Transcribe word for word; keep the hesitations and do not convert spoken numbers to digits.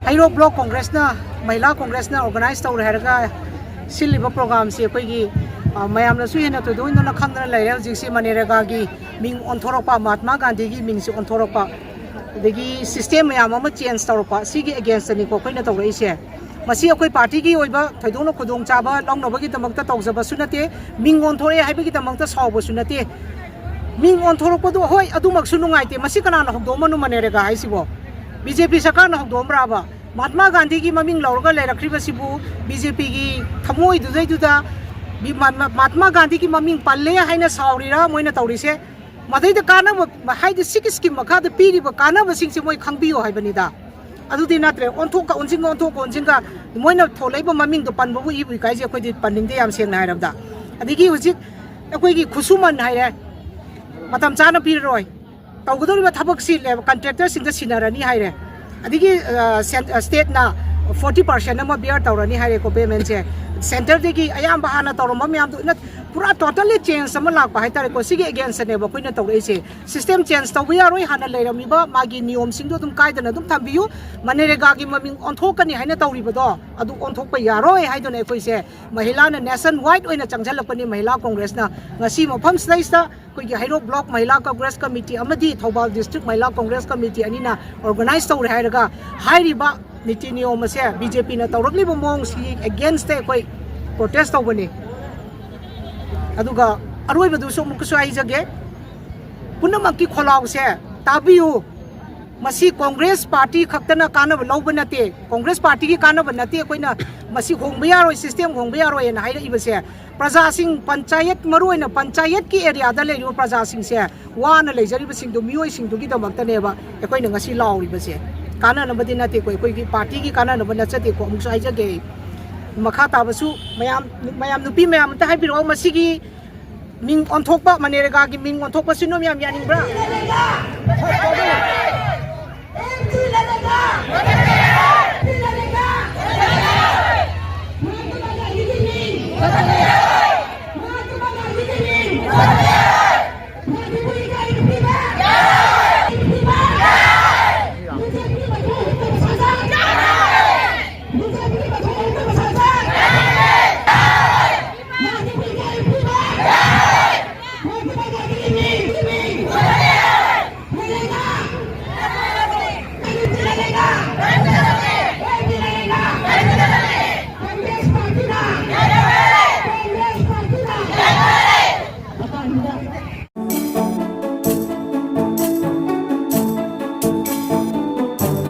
ꯍꯩꯔꯣꯛ block ꯀꯣꯡꯒ꯭ꯔꯦꯁꯅ, ꯃꯍꯤꯂꯥ ꯀꯣꯡꯒ꯭ꯔꯦꯁꯅ organise ꯇꯧꯔꯦ ꯍꯥꯏꯔꯒ ꯁꯤꯜꯂꯤꯕ ꯄ꯭ꯔꯣꯒ꯭ꯔꯥꯝꯁꯤ ꯑꯩꯈꯣꯏꯒꯤ, ꯑ, ꯃꯌꯥꯝꯅꯁꯨ ꯍꯦꯟꯅ ꯊꯣꯏꯗꯣꯛ ꯍꯦꯟꯗꯣꯛꯅ ꯈꯪꯗꯅ ꯂꯩꯔꯦ꯫ ꯍꯧꯖꯤꯛꯁꯤ ꯃꯅꯦꯔꯦꯒꯥꯒꯤ ꯃꯤꯡ ꯑꯣꯟꯊꯣꯔꯛꯄ, ꯃꯍꯥꯇꯃꯥ ꯒꯥꯟꯙꯤꯒꯤ ꯃꯤꯡꯁꯤ ꯑꯣꯟꯊꯣꯔꯛꯄ, ꯑꯗꯒꯤ ꯁꯤꯁꯇꯦꯝ ꯃꯌꯥꯝ ꯑꯃ ꯆꯦꯟꯖ ꯇꯧꯔꯛꯄ, ꯁꯤꯒꯤ ꯑꯦꯒꯦꯟꯁꯇꯅꯤꯀꯣ ꯑꯩꯈꯣꯏꯅ ꯇꯧꯔꯛꯏꯁꯦ꯫ ꯃꯁꯤ ꯑꯩꯈꯣꯏ ꯄꯥꯔꯇꯤꯒꯤ ꯑꯣꯏꯕ ꯊꯣꯏꯗꯣꯛꯅ ꯈꯨꯗꯣꯡꯆꯥꯕ ꯂꯧꯅꯕꯒꯤꯗꯃꯛꯇ ꯇꯧꯖꯕꯁꯨ ꯅꯠꯇꯦ, ꯃꯤꯡ ꯑꯣꯟꯊꯣꯔꯛꯑꯦ ꯍꯥꯏꯕꯒꯤꯗꯃꯛꯇ ꯁꯥꯎꯕꯁꯨ ꯅꯠꯇꯦ꯫ ꯃꯤꯡ ꯑꯣꯟꯊꯣꯔꯛꯄꯗꯣ, ꯍꯣꯏ, ꯑꯗꯨꯃꯛꯁꯨ ꯅꯨꯡꯉꯥꯏꯇꯦ꯫ ꯃꯁꯤ ꯀꯅꯥꯅ ꯍꯧꯗꯣꯛꯑꯝꯕꯅꯣ ꯃꯅꯦꯔꯦꯒꯥ ꯍꯥꯏꯁꯤꯕꯣ? ꯕꯤ ꯖꯦ ꯄꯤ ꯁꯔꯀꯥꯔꯅ ꯍꯧꯗꯣꯛꯑꯝꯕ꯭ꯔꯥꯕ? ꯃꯍꯥꯇꯃꯥ ꯒꯥꯟꯙꯤꯒꯤ ꯃꯃꯤꯡ ꯂꯧꯔꯒ ꯂꯩꯔꯛꯈ꯭ꯔꯤꯕꯁꯤꯕꯨ ꯕꯤ ꯖꯦ ꯄꯤꯒꯤ ꯊꯃꯣꯏꯗꯨꯗꯩꯗꯨꯗ ꯕꯤ-, ꯃ-, ꯃ-, ꯃꯍꯥꯇꯃꯥ ꯒꯥꯟꯙꯤꯒꯤ ꯃꯃꯤꯡ ꯄꯜꯂꯦ ꯍꯥꯏꯅ ꯁꯥꯎꯔꯤꯔꯥ ꯃꯣꯏꯅ ꯇꯧꯔꯤꯁꯦ? ꯃꯗꯩꯗ ꯀꯥꯟꯅꯕ, ꯍꯥꯏꯗꯤ ꯁꯤꯒꯤ ꯁ꯭ꯀꯤꯝ ꯃꯈꯥꯗ ꯄꯤꯔꯤꯕ ꯀꯥꯟꯅꯕꯁꯤꯡꯁꯦ ꯃꯣꯏ ꯈꯪꯕꯤꯌꯣ ꯍꯥꯏꯕꯅꯤꯗ꯫ ꯑꯗꯨꯗꯤ ꯅꯠꯇ꯭ꯔꯦ, ꯑꯣꯟꯊꯣꯛꯀ ꯑꯣꯟꯁꯤꯟꯒ, ꯑꯣꯟꯊꯣꯛꯀ ꯑꯣꯟꯁꯤꯟꯒ, ꯃꯣꯏꯅ ꯊꯣꯛꯂꯛꯏꯕ ꯃꯃꯤꯡꯗꯣ ꯄꯟꯕꯕꯨ ꯏꯕꯨ ꯏꯀꯥꯏꯁꯦ꯫ ꯑꯩꯈꯣꯏꯗꯤ ꯄꯟꯅꯤꯡꯗꯦ, ꯌꯥꯝ ꯁꯦꯡꯅ ꯍꯥꯏꯔꯕꯗ꯫ ꯑꯗꯒꯤ ꯍꯧꯖꯤꯛ ꯑꯩꯈꯣꯏꯒꯤ ꯈꯨꯠꯁꯨꯃꯟ ꯍꯥꯏꯔꯦ, ꯃꯇꯝ ꯆꯥꯅ ꯄꯤꯔꯔꯣꯏ, ꯇꯧꯒꯗꯧꯔꯤꯕ ꯊꯕꯛꯁꯤ ꯂꯦ-, ꯀꯟꯇ꯭ꯔꯦꯛꯇꯔꯁꯤꯡꯗ ꯁꯤꯟꯅꯔꯅꯤ ꯍꯥꯏꯔꯦ꯫ ꯑꯗꯒꯤ, ꯑ, ꯁꯦꯟ-, ꯑ, ꯁ꯭ꯇꯦꯠꯅ ꯐꯣꯔꯇꯤ ꯄꯥꯔꯁꯦꯟ ꯑꯃ ꯕꯤꯌꯥꯔ ꯇꯧꯔꯅꯤ ꯍꯥꯏꯔꯦꯀꯣ, ꯄꯦꯃꯦꯟꯁꯦ꯫ ꯁꯦꯟꯇꯔꯗꯒꯤ ꯑꯌꯥꯝꯕ ꯍꯥꯟꯅ ꯇꯧꯔꯝꯕ ꯃꯌꯥꯝꯗꯣ ꯅꯠ-, ꯄꯨꯔꯥ ꯇꯣꯇꯜꯂꯤ ꯆꯦꯟꯖ ꯑꯃ ꯂꯥꯛꯄ ꯍꯥꯏꯇꯥꯔꯦꯀꯣ꯫ ꯁꯤꯒꯤ ꯑꯦꯒꯦꯟꯁꯇꯅꯦꯕ ꯑꯩꯈꯣꯏꯅ ꯇꯧꯔꯛꯏꯁꯦ꯫ ꯁꯤꯁꯇꯦꯝ ꯆꯦꯟꯖ ꯇꯧꯕ ꯌꯥꯔꯣꯏ, ꯍꯥꯟꯅ ꯂꯩꯔꯝꯃꯤꯕ ꯃꯥꯒꯤ ꯅꯤꯌꯣꯝꯁꯤꯡꯗꯣ ꯑꯗꯨꯝ ꯀꯥꯏꯗꯅ ꯑꯗꯨꯝ ꯊꯝꯕꯤꯌꯨ꯫ ꯃꯅꯦꯔꯦꯒꯥꯒꯤ ꯃꯃꯤꯡ ꯑꯣꯟꯊꯣꯛꯀꯅꯤ ꯍꯥꯏꯅ ꯇꯧꯔꯤꯕꯗꯣ ꯑꯗꯨ ꯑꯣꯟꯊꯣꯛꯄ ꯌꯥꯔꯣꯏ ꯍꯥꯏꯗꯨꯅ ꯑꯩꯈꯣꯏꯁꯦ ꯃꯍꯤꯂꯥꯅ ꯅꯦꯁꯟ ꯋꯥꯏꯗ ꯑꯣꯏꯅ ꯆꯪꯁꯤꯜꯂꯛꯄꯅꯤ꯫ ꯃꯍꯤꯂꯥ ꯀꯣꯡꯒ꯭ꯔꯦꯁꯅ ꯉꯁꯤ ꯃꯐꯝꯁꯤꯗꯩꯁꯤꯗ ꯑꯩꯈꯣꯏꯒꯤ ꯍꯩꯔꯣꯛ ꯕ꯭ꯂꯣꯛ ꯃꯍꯤꯂꯥ ꯀꯣꯡꯒ꯭ꯔꯦꯁ ꯀꯃꯤꯇꯤ ꯑꯃꯗꯤ ꯊꯧꯕꯥꯜ ꯗꯤꯁꯇ꯭ꯔꯤꯛ ꯃꯍꯤꯂꯥ ꯀꯣꯡꯒ꯭ꯔꯦꯁ ꯀꯃꯤꯇꯤ ꯑꯅꯤꯅ ꯑꯣꯔꯒꯅꯥꯏꯖ ꯇꯧꯔꯦ ꯍꯥꯏꯔꯒ ꯍꯥꯏꯔꯤꯕ ꯅꯤꯇꯤ ꯅꯤꯌꯣꯝ ꯑꯁꯦ ꯕꯤ ꯖꯦ ꯄꯤꯅ ꯇꯧꯔꯛꯂꯤꯕ ꯃꯑꯣꯡꯁꯤꯒꯤ ꯑꯦꯒꯦꯟꯁꯇ ꯑꯩꯈꯣꯏ ꯄ꯭ꯔꯣꯇꯦꯁ ꯇꯧꯕꯅꯤ꯫ ꯑꯗꯨꯒ ꯑꯔꯣꯏꯕꯗꯨꯁꯨ ꯑꯃꯨꯛꯀꯁꯨ ꯍꯥꯏꯖꯒꯦ, ꯄꯨꯝꯅꯃꯛꯀꯤ ꯈꯣꯜꯂꯥꯎꯁꯦ ꯇꯥꯕꯤꯌꯨ꯫ ꯃꯁꯤ ꯀꯣꯡꯒ꯭ꯔꯦꯁ ꯄꯥꯔꯇꯤ ꯈꯛꯇꯅ ꯀꯥꯟꯅꯕ ꯂꯧꯕ ꯅꯠꯇꯦ, ꯀꯣꯡꯒ꯭ꯔꯦꯁ ꯄꯥꯔꯇꯤꯒꯤ ꯀꯥꯟꯅꯕ ꯅꯠꯇꯦ꯫ ꯑꯩꯈꯣꯏꯅ ꯃꯁꯤ ꯍꯣꯡꯕ ꯌꯥꯔꯣꯏ, ꯁꯤꯁꯇꯦꯝ ꯍꯣꯡꯕ ꯌꯥꯔꯣꯏꯅ ꯍꯥꯏꯔꯛꯏꯕꯁꯦ꯫ ꯄ꯭ꯔꯖꯥꯁꯤꯡ, ꯄꯟꯆꯥꯌꯠ, ꯃꯔꯨꯑꯣꯏꯅ ꯄꯟꯆꯥꯌꯠꯀꯤ ꯑꯦꯔꯤꯌꯥꯗ ꯂꯩꯔꯤꯕ ꯄ꯭ꯔꯖꯥꯁꯤꯡꯁꯦ, ꯋꯥꯅ ꯂꯩꯖꯔꯤꯕꯁꯤꯡꯗꯨ, ꯃꯤꯑꯣꯏꯁꯤꯡꯗꯨꯒꯤꯗꯃꯛꯇꯅꯦꯕ ꯑꯩꯈꯣꯏꯅ ꯉꯁꯤ ꯂꯥꯎꯔꯤꯕꯁꯦ꯫ ꯀꯥꯟꯅꯅꯕꯗꯤ ꯅꯠꯇꯦꯀꯣ, ꯑꯩꯈꯣꯏꯒꯤ ꯄꯥꯔꯇꯤꯒꯤ ꯀꯥꯟꯅꯅꯕ ꯅꯠꯆꯗꯦꯀꯣ꯫ ꯑꯃꯨꯛꯁꯨ ꯍꯥꯏꯖꯒꯦ, ꯃꯈꯥ ꯇꯥꯕꯁꯨ ꯃꯌꯥꯝ, ꯃꯌꯥꯝ, ꯅꯨꯄꯤ ꯃꯌꯥꯝ ꯑꯝꯇ ꯍꯥꯏꯕꯤꯔꯛꯑꯣ, ꯃꯁꯤꯒꯤ ꯃꯤꯡ ꯑꯣꯟꯊꯣꯛꯄ, ꯃꯅꯦꯔꯦꯒꯥꯒꯤ ꯃꯤꯡ ꯑꯣꯟꯊꯣꯛꯄꯁꯤ ꯅꯣꯏ ꯃꯌꯥꯝ ꯌꯥꯅꯤꯡꯕ꯭ꯔꯥ?